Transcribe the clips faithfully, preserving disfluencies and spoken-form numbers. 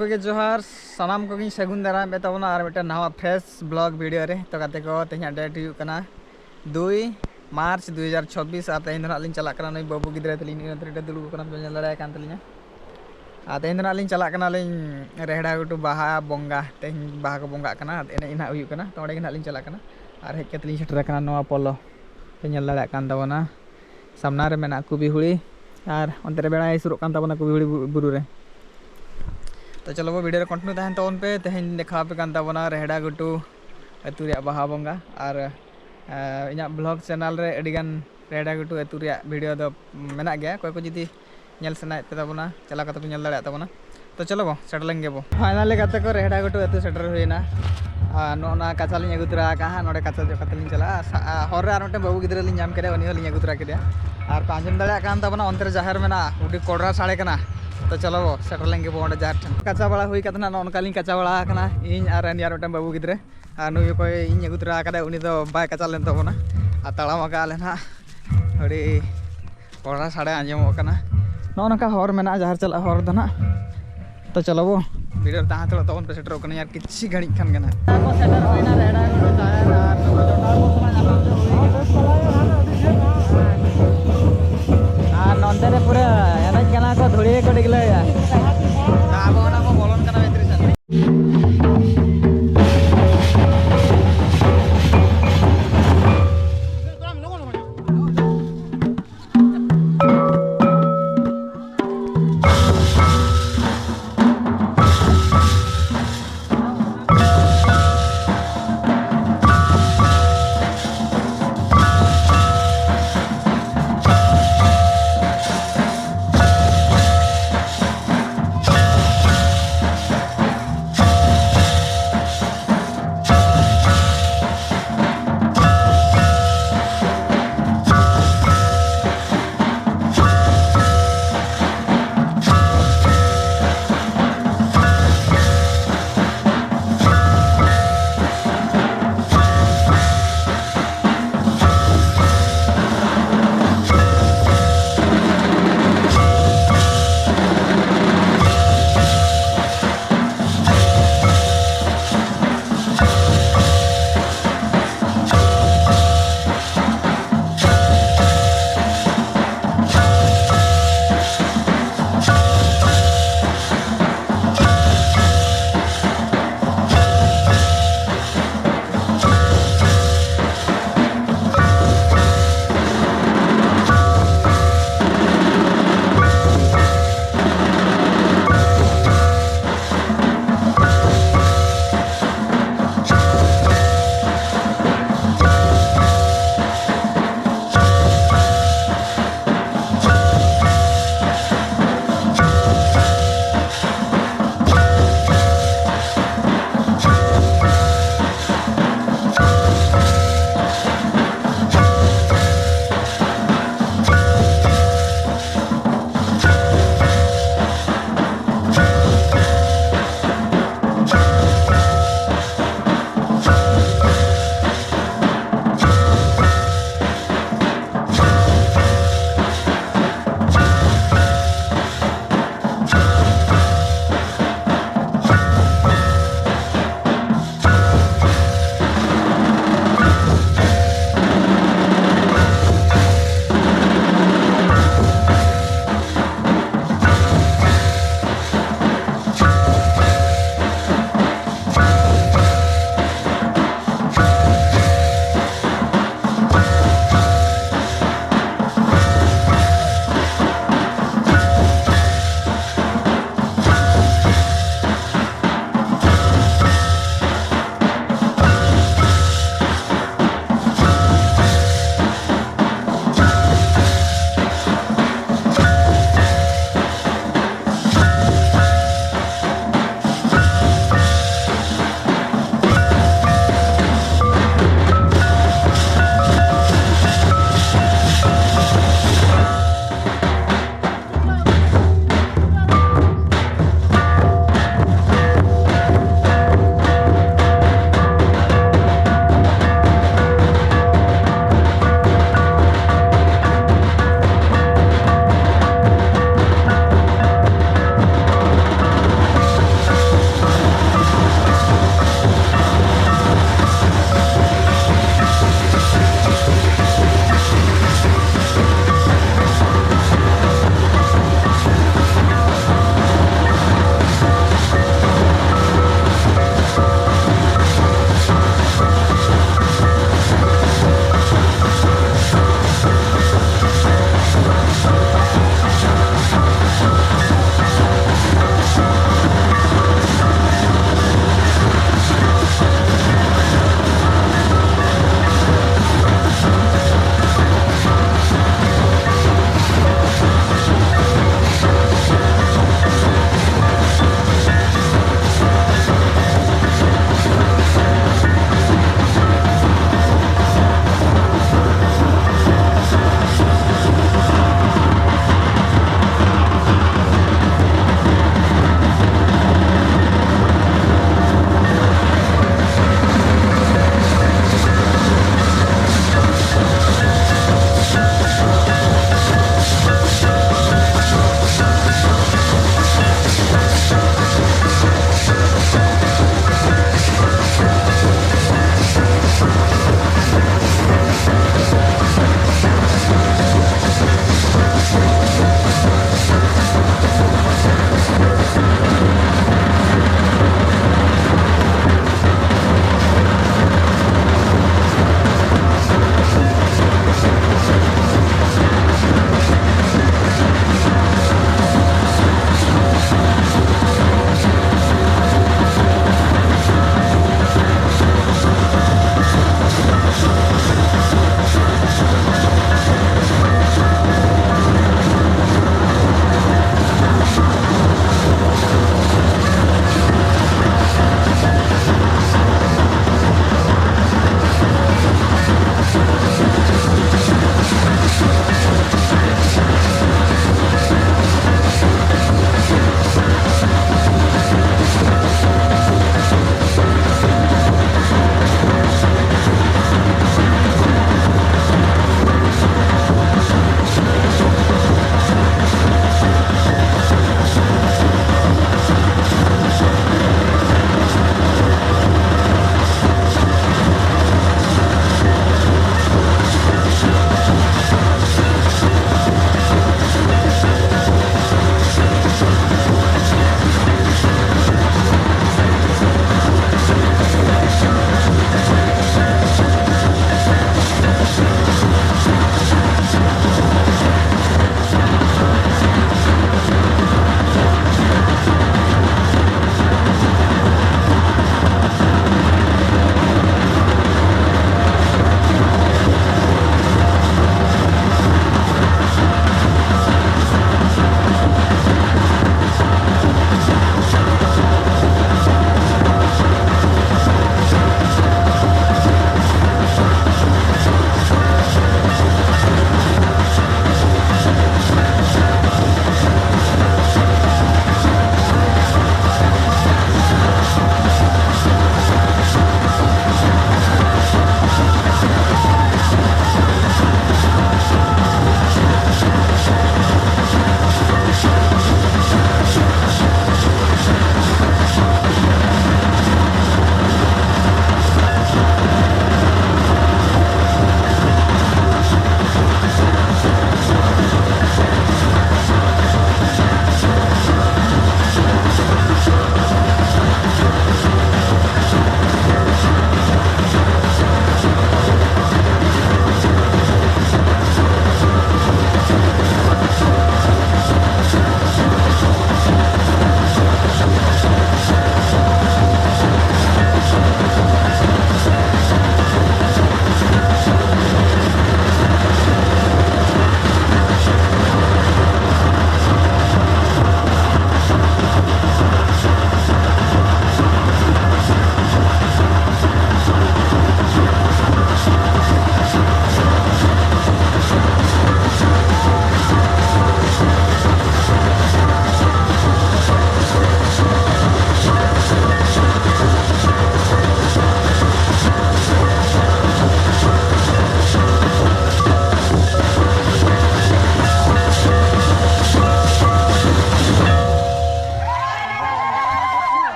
ᱠᱚᱜᱮ ᱡᱚᱦᱟᱨ, ᱥᱟᱱᱟᱢ ᱠᱚᱜᱮᱧ ᱥᱟᱹᱜᱩᱱ ᱫᱟᱨᱟᱢᱮᱫ ᱛᱟᱵᱚᱱᱟ ᱟᱨ ᱢᱤᱫᱴᱮᱱ ᱱᱟᱣᱟ fresh vlog video ᱨᱮ᱾ ᱛᱚ ᱜᱟᱛᱮ ᱠᱚ, ᱛᱮᱦᱮᱧᱟᱜ date ᱦᱩᱭᱩᱜ ᱠᱟᱱᱟ ᱫᱩᱭ ᱢᱟᱨᱪ ᱫᱩ ᱦᱟᱡᱟᱨ ᱪᱷᱚᱵᱵᱤᱥ, ᱟᱨ ᱛᱮᱦᱮᱧ ᱫᱚ ᱱᱟᱜ ᱞᱤᱧ ᱪᱟᱞᱟᱜ ᱠᱟᱱᱟ ᱱᱩᱭ ᱵᱟᱹᱵᱩ ᱜᱤᱫᱽᱨᱟᱹ ᱛᱟᱹᱞᱤᱧ, ᱱᱩᱭ ᱱᱚᱛᱮ ᱨᱮ ᱫᱩᱲᱩᱵ ᱟᱠᱟᱱᱟ, ᱧᱮᱞ ᱫᱟᱲᱮᱭᱟᱭ ᱠᱟᱱ ᱛᱟᱹᱞᱤᱧᱟ᱾ ᱟᱨ ᱛᱮᱦᱮᱧ ᱫᱚ ᱱᱟᱜ ᱞᱤᱧ ᱪᱟᱞᱟᱜ ᱠᱟᱱᱟᱞᱤᱧ ᱨᱮᱦᱲᱟ ᱜᱷᱩᱴᱩ ᱵᱟᱦᱟ ᱵᱚᱸᱜᱟ, ᱛᱮᱦᱮᱧ ᱵᱟᱦᱟ ᱠᱚ ᱵᱚᱸᱜᱟᱜ ᱠᱟᱱᱟ, ᱮᱱᱮᱡ ᱱᱟᱜ ᱦᱩᱭᱩᱜ ᱠᱟᱱᱟ, ᱛᱚ ᱚᱸᱰᱮ ᱜᱮ ᱱᱟᱜ ᱞᱤᱧ ᱪᱟᱞᱟᱜ ᱠᱟᱱᱟ᱾ ᱟᱨ ᱦᱮᱡ ᱠᱟᱛᱮ ᱞᱤᱧ ᱥᱮᱴᱮᱨ ᱟᱠᱟᱱᱟ ᱱᱚᱣᱟ ᱯᱚᱞᱚ, ᱯᱮ ᱧᱮᱞ ᱫᱟᱲᱮᱭᱟᱜ ᱠᱟᱱ ᱛᱟᱵᱚᱱᱟ ᱥᱟᱢᱱᱟ ᱨᱮ ᱢᱮᱱᱟᱜ ᱠᱩᱵᱤ ᱦᱩᱲᱤ, ᱟᱨ ᱚᱱᱛᱮ ᱨᱮ ᱵᱮᱲᱟᱭ ᱦᱟᱹᱥᱩᱨᱚᱜ ᱠᱟᱱ ᱛᱟᱵᱚᱱᱟ ᱠᱩᱵᱤ ᱦᱩᱲᱤ ᱵᱩ-, ᱵᱩᱨᱩ ᱨᱮ᱾ ᱛᱚ ᱪᱚᱞᱚ ᱵᱚ, video ᱨᱮ continue ᱛᱟᱦᱮᱱ ᱛᱟᱵᱚᱱ ᱯᱮ᱾ ᱛᱮᱦᱮᱧ ᱫᱮᱠᱷᱟᱣ ᱟᱯᱮ ᱠᱟᱱ ᱛᱟᱵᱚᱱᱟ ᱨᱮᱦᱲᱟ ᱜᱷᱩᱴᱩ ᱟᱹᱛᱩ ᱨᱮᱭᱟᱜ ᱵᱟᱦᱟ ᱵᱚᱸᱜᱟ, ᱟᱨ, ᱟᱨ ᱤᱧᱟᱹᱜ vlog channel ᱨᱮ ᱟᱹᱰᱤᱜᱟᱱ ᱨᱮᱦᱲᱟ ᱜᱷᱩᱴᱩ ᱟᱹᱛᱩ ᱨᱮᱭᱟᱜ video ᱫᱚ ᱢᱮᱱᱟᱜ ᱜᱮᱭᱟ᱾ ᱚᱠᱚᱭ ᱠᱚ ᱡᱩᱫᱤ ᱧᱮᱞ ᱥᱟᱱᱟᱭᱮᱫ ᱯᱮ ᱛᱟᱵᱚᱱᱟ, ᱪᱟᱞᱟᱣ ᱠᱟᱛᱮ ᱯᱮ ᱧᱮᱞ ᱫᱟᱲᱮᱭᱟᱜ ᱛᱟᱵᱚᱱᱟ᱾ ᱛᱚ ᱪᱚᱞᱚ ᱵᱚ, ᱥᱮᱴᱮᱨ ᱞᱮᱱ ᱜᱮᱵᱚ᱾ Finally ᱜᱟᱛᱮ ᱠᱚ, ᱨᱮᱦᱲᱟ ᱜᱷᱩᱴᱩ ᱟᱹᱛᱩ ᱥᱮᱴᱮᱨ ᱦᱩᱭᱱᱟ᱾ ᱟᱨ ᱱᱚᱜᱼᱚ ᱱᱚᱣᱟ ᱠᱟᱪᱟ ᱞᱤᱧ ᱟᱹᱜᱩ ᱛᱚᱨᱟ ᱟᱠᱟᱫᱼᱟ ᱦᱟᱸᱜ, ᱱᱚᱰᱮ ᱠᱟᱪᱟ ᱡᱚᱜ ᱠᱟᱛᱮ ᱞᱤᱧ ᱪᱟᱞᱟᱜᱼᱟ᱾ ᱥᱟ-, ᱟ, ᱦᱚᱨ ᱨᱮ ᱟᱨ ᱢᱤᱫᱴᱮᱱ ᱵᱟᱹᱵᱩ ᱜᱤᱫᱽᱨᱟᱹ ᱞᱤᱧ ᱧᱟᱢ ᱠᱮᱫᱮᱭᱟ, ᱩᱱᱤ ᱦᱚᱸᱞᱤᱧ ᱟᱹᱜᱩ ᱛᱚᱨᱟ ᱠᱮᱫᱮᱭᱟ᱾ ᱟᱨ ᱯᱮ ᱟᱸᱡᱚᱢ ᱫᱟᱲᱮᱭᱟᱜ ᱠᱟᱱ ᱛᱟᱵᱚᱱᱟ, ᱚᱱᱛᱮ ᱨᱮ ᱡᱟᱦᱮᱨ ᱢᱮᱱᱟᱜᱼᱟ, ᱟᱹᱰᱤ ᱠᱚᱰᱨᱟ ᱥᱟᱰᱮ ᱠᱟᱱᱟ᱾ ᱛᱚ ᱪᱚᱞᱚ ᱵᱚ, ᱥᱮᱴᱮᱨ ᱞᱮᱱ ᱜᱮᱵᱚ ᱚᱸᱰᱮ ᱡᱟᱦᱮᱨ ᱴᱷᱮᱱ᱾ ᱠᱟᱪᱟ ᱵᱟᱲᱟ ᱦᱩᱭ ᱠᱟᱛᱮ ᱱᱟᱜ ᱱᱚᱜᱼᱚ ᱱᱚᱝᱠᱟ ᱞᱤᱧ ᱠᱟᱪᱟ ᱵᱟᱲᱟ ᱟᱠᱟᱱᱟ, ᱤᱧ ᱟᱨ ᱟᱨ ᱢᱤᱫᱴᱮᱱ ᱵᱟᱹᱵᱩ ᱜᱤᱫᱽᱨᱟᱹ᱾ ᱟᱨ ᱱᱩᱭ ᱚᱠᱚᱭ ᱤᱧ ᱟᱹᱜᱩ ᱛᱚᱨᱟ ᱟᱠᱟᱫᱮ, ᱩᱱᱤ ᱫᱚ ᱵᱟᱭ ᱠᱟᱪᱟ ᱞᱮᱱ ᱛᱟᱵᱚᱱᱟ᱾ ᱟᱨ ᱛᱟᱲᱟᱢ ᱟᱠᱟᱫ ᱞᱮ ᱱᱟᱦᱟᱜ ᱟᱹᱰᱤ ᱠᱚᱰᱨᱟ ᱥᱟᱰᱮ ᱟᱸᱡᱚᱢᱚᱜ ᱠᱟᱱᱟ᱾ ᱱᱚᱜᱼᱚ ᱱᱚᱝᱠᱟ ᱦᱚᱨ ᱢᱮᱱᱟᱜᱼᱟ ᱡᱟᱦᱮᱨ ᱪᱟᱞᱟᱜ ᱦᱚᱨ ᱫᱚ ᱱᱟᱦᱟᱜ᱾ ᱛᱚ ᱪᱚᱞᱚ ᱵᱚ, video ᱨᱮ ᱛᱟᱦᱮᱸ ᱦᱟᱛᱟᱲᱚᱜ ᱛᱟᱵᱚᱱ ᱯᱮ, ᱥᱮᱴᱮᱨᱚᱜ ᱠᱟᱹᱱᱟᱹᱧ ᱟᱨ ᱠᱤᱪᱷᱤ ᱜᱷᱟᱹᱲᱤᱡ ᱠᱷᱟᱱ ᱜᱮ ᱱᱟᱦᱟᱜ᱾ ᱠᱚ ᱥᱮᱴᱮᱨ ᱦᱩᱭᱱᱟ ᱨᱮᱦᱲᱟ ᱜᱷᱩᱴᱩ ᱡᱟᱦᱮᱨ, ᱟᱨ ᱱᱩᱠᱩ ᱡᱚᱴᱟᱣ ᱠᱚ ᱥᱟᱞᱟᱜ ᱧᱟᱯᱟᱢ ᱦᱚᱪᱚ ᱦᱩᱭ ᱠᱟᱱᱟ᱾ ᱟᱨ ᱱᱚᱱᱛᱮ ᱨᱮ ᱯᱩᱨᱟᱹ ᱮᱱᱮᱡ ᱠᱟᱱᱟ ᱠᱚ, ᱫᱷᱩᱲᱤ ᱜᱮᱠᱚ ᱰᱤᱜᱽᱞᱟᱹᱣᱮᱫᱼᱟ᱾ ᱟᱵᱚ ᱚᱱᱟ ᱠᱚ ᱵᱚᱞᱚᱱ ᱠᱟᱱᱟ ᱵᱷᱤᱛᱨᱤ ᱥᱮᱫ᱾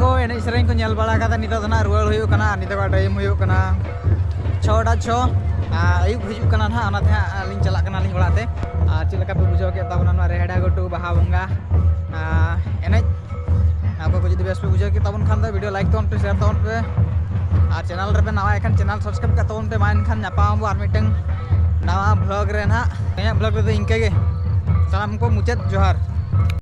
ᱛᱚ ᱮᱱᱮᱡ ᱥᱮᱨᱮᱧ ᱠᱚ ᱧᱮᱞ ᱵᱟᱲᱟ ᱠᱟᱛᱮ ᱱᱤᱛᱚᱜ ᱫᱚ ᱱᱟᱦᱟᱜ ᱨᱩᱣᱟᱹᱲ ᱦᱩᱭᱩᱜ ᱠᱟᱱᱟ᱾ ᱟᱨ ᱱᱤᱛᱚᱜᱟᱜ ᱴᱟᱭᱤᱢ ᱦᱩᱭᱩᱜ ᱠᱟᱱᱟ ᱪᱷᱚᱴᱟ ᱪᱷᱚ᱾ ᱟᱨ ᱟᱹᱭᱩᱵ ᱦᱤᱡᱩᱜ ᱠᱟᱱᱟ ᱱᱟᱦᱟᱜ, ᱚᱱᱟᱛᱮ ᱦᱟᱸᱜ ᱟᱹᱞᱤᱧ ᱪᱟᱞᱟᱜ ᱠᱟᱱᱟᱞᱤᱧ ᱚᱲᱟᱜ ᱛᱮ᱾ ᱟᱨ ᱪᱮᱫ ᱞᱮᱠᱟ ᱯᱮ ᱵᱩᱡᱷᱟᱹᱣ ᱠᱮᱫ ᱛᱟᱵᱚᱱᱟ ᱱᱚᱣᱟ ᱨᱮᱦᱮᱲᱟ ᱜᱷᱩᱴᱩ ᱵᱟᱦᱟ ᱵᱚᱸᱜᱟ ᱟᱨ ᱮᱱᱮᱡ? ᱟᱨ ᱚᱠᱚᱭ ᱠᱚ ᱡᱩᱫᱤ ᱵᱮᱥ ᱯᱮ ᱵᱩᱡᱷᱟᱹᱣ ᱠᱮᱫ ᱛᱟᱵᱚᱱ ᱠᱷᱟᱱ ᱫᱚ ᱵᱷᱤᱰᱤᱭᱳ ᱞᱟᱭᱤᱠ ᱛᱟᱵᱚᱱ ᱯᱮ, ᱥᱮᱭᱟᱨ ᱛᱟᱵᱚᱱ ᱯᱮ᱾ ᱟᱨ ᱪᱮᱱᱮᱞ ᱨᱮᱯᱮ ᱱᱟᱣᱟ ᱮᱠᱷᱟᱱ ᱪᱮᱱᱮᱞ ᱥᱟᱵᱥᱠᱨᱟᱭᱤᱵ ᱠᱟᱜ ᱛᱟᱵᱚᱱ ᱯᱮ᱾ ᱢᱟ ᱮᱱᱠᱷᱟᱱ ᱧᱟᱯᱟᱢ ᱟᱵᱚ ᱟᱨ ᱢᱤᱫᱴᱟᱝ ᱱᱟᱣᱟ ᱵᱷᱞᱚᱜᱽ ᱨᱮ ᱱᱟᱦᱟᱜ᱾ ᱤᱧᱟᱹᱜ ᱵᱷᱞᱚᱜᱽ ᱨᱮᱫᱚ ᱤᱱᱠᱟᱹ ᱜᱮ᱾ ᱥᱟᱱᱟᱢ ᱠᱚ ᱢᱩᱪᱟᱹᱫ ᱡᱚᱦᱟᱨ᱾